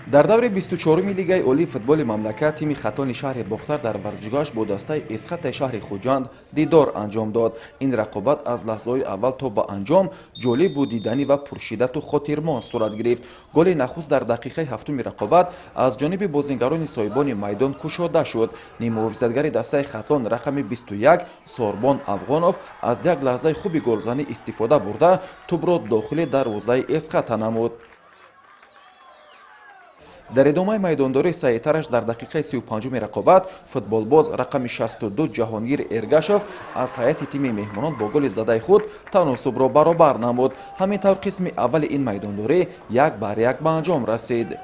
Дар даври 24-уми Лигаи олии футболи мамлакат тими Хатлони шаҳри Бохтар дар варзишгоҳаш бо дастаи Эсхатаи шаҳри Хуҷанд дидор анҷом дод. Ин рақобат аз лаҳзаҳои аввал то ба анҷом ҷолибу диданӣ ва пуршиддату хотирмон сурат гирифт. Голи нахуст дар дақиқаи ҳафтуми рақобат аз ҷониби бозингарони соҳибони майдон кушода шуд. Ниммуҳофизатгари дастаи Хатлон рақами 21 Сорбон Афғонов аз як лаҳзаи хуби голзанӣ истифода бурда, тӯбро дохили дарвозаи Эсхата намуд. Дар идомаи майдондории саҳиҳтараш дар дақиқаи 35-уми рақобат футболбоз рақами 62 Ҷаҳонгир Эргашов аз ҳайати тими меҳмонон бо голи задаи худ таносубро баробар намуд. Ҳамин тавр, қисми аввали ин майдондорӣ 1-1 ба анҷом расид.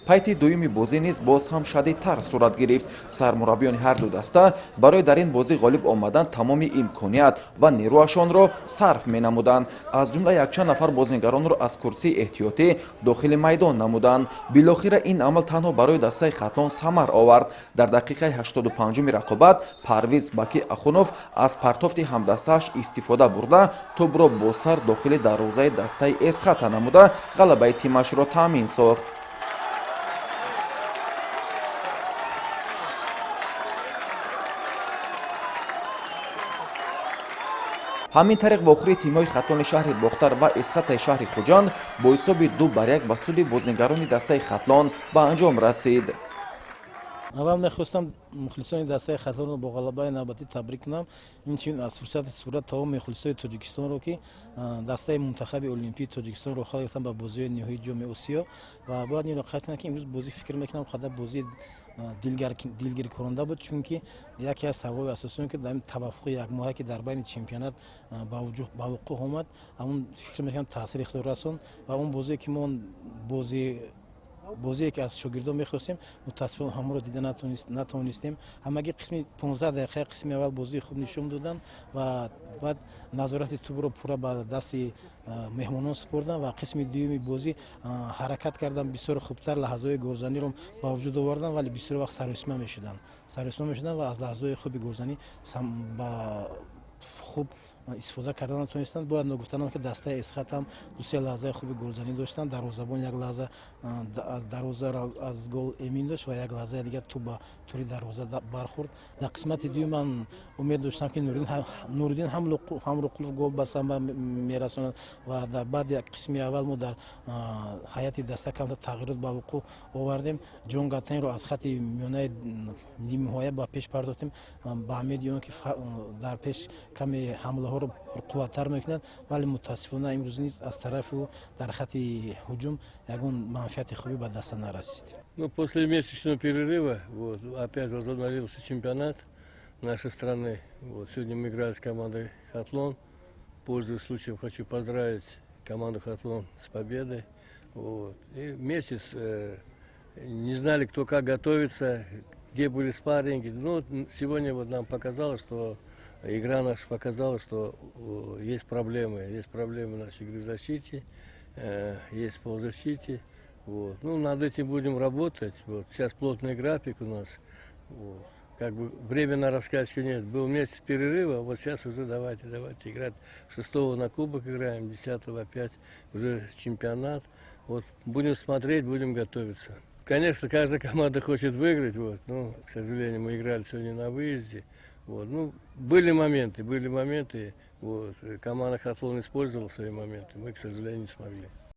Пайти дуюми бозӣ низ боз ҳам шадидтар сурат гирифт. Сармураббиёни ҳарду даста барои дар ин бозӣ ғолиб омадан тамоми имконият ва нерӯашонро сарф менамуданд. Аз ҷумла якчанд нафар бозингаронро аз курсии эҳтиётӣ дохили майдон намуданд. Билохира ин амал танҳо барои дастаи Хатлон самар овард. Дар дақиқаи 85-уми рақобат Парвиз Баки Ахунов аз партофти ҳамдастааш истифода бурда, тӯбро бо сар дохили дарвозаи дастаи Эсхата намуда, ғалабаи тимашро таъмин сохт. Ҳамин тариқ, вохӯрии тимҳои Хатлони шаҳри Бохтар ва Эсхатаи шаҳри Хуҷанд бо ҳисоби 2-1 ба суди бозингарони дастаи Хатлон ба анҷом расид. Аввал мехостам мухлисони дастаи Хатлонро бо ғалабаи навбатӣ табрик кунам. Инчунин аз фурсати сурат тамоми мухлисои Тоҷикистонро, ки дастаи мунтахаби олимпии Тоҷикистон роҳ гирифтан ба бозиҳои ниҳоии Ҷоми Осиё. Ва бояд инро қайд кунам, ки имрӯз бозӣ, фикр мекунам, қадар бозии дилгиркунанда буд, чунки яке аз сабабҳои асосион, ки дар таваффуқи якмоҳа, ки дар байни чемпионат ба вуқӯъ омад, ҳамун, фикр мекунам, таъсири худро расон ва он бозие ки мо бозие ки аз шогирдон мехостем, мутаассифона, ҳамонро дида натавонистем. Ҳамагӣ қисми 15 дақиқа қисми аввал бозии хуб нишон доданд ва баъд назорати тӯбро пурра ба дасти меҳмонон супурданд ва қисми дуюми бозӣ ҳаракат карданд, бисёр хубтар лаҳзаҳои голзаниро ба вуҷуд оварданд, вале бисёр вақт саросима мешуданд ва аз лаҳзаҳои хуби голзанӣ ба хуб истифода карда натонистанд. Бояд ногуфта, ки дастаи Эсхат ҳам дусе лаҳзаи хуби голзанӣ доштанд. Дарвозабон як лаҳза аз дарвоза аз гол эмин дошт ва як лаҳзаи дигар тӯб ба тури дарвоза бархӯрд. Дар қисмати дуюм ман умед доштам, ки Нуриддин Ҳамруқулов гол ба самба мерасонад ва дар баъди қисми аввал мо дар ҳайати даста камтар тағйирот ба вуқӯъ овардем. Ҷон Гатенро аз хати миёнаи нимҳоя ба пеш пардохтем, ба умеди он ки дар пеш каме ҳамлаҳоро пурқувваттар мекунад, вале мутаассифона, имрӯз низ аз тарафи ӯ дар хати ҳуҷум ягон манфиати хубӣ ба даста нарасид. Ну, после месячного перерыва вот, опять возобновился чемпионат нашей страны. Вот, сегодня мы играли с командой «Хатлон». Пользуясь случаем, хочу поздравить команду «Хатлон» с победой. Вот. И месяц не знали, кто как готовится, где были спарринги. Ну, сегодня вот нам показалось, что игра наша показала, что есть проблемы нашей игры в защите, есть в полузащите. Вот. Ну, над этим будем работать. Вот. Сейчас плотный график у нас. Вот. Как бы время на раскачку нет. Был месяц перерыва, вот сейчас уже давайте, давайте играть. 6 на кубок играем, 10 опять уже чемпионат. Вот будем смотреть, будем готовиться. Конечно, каждая команда хочет выиграть, вот, но, к сожалению, мы играли сегодня на выезде. Вот. Ну, были моменты, вот. Команда «Хатлон» использовала свои моменты, мы, к сожалению, не смогли.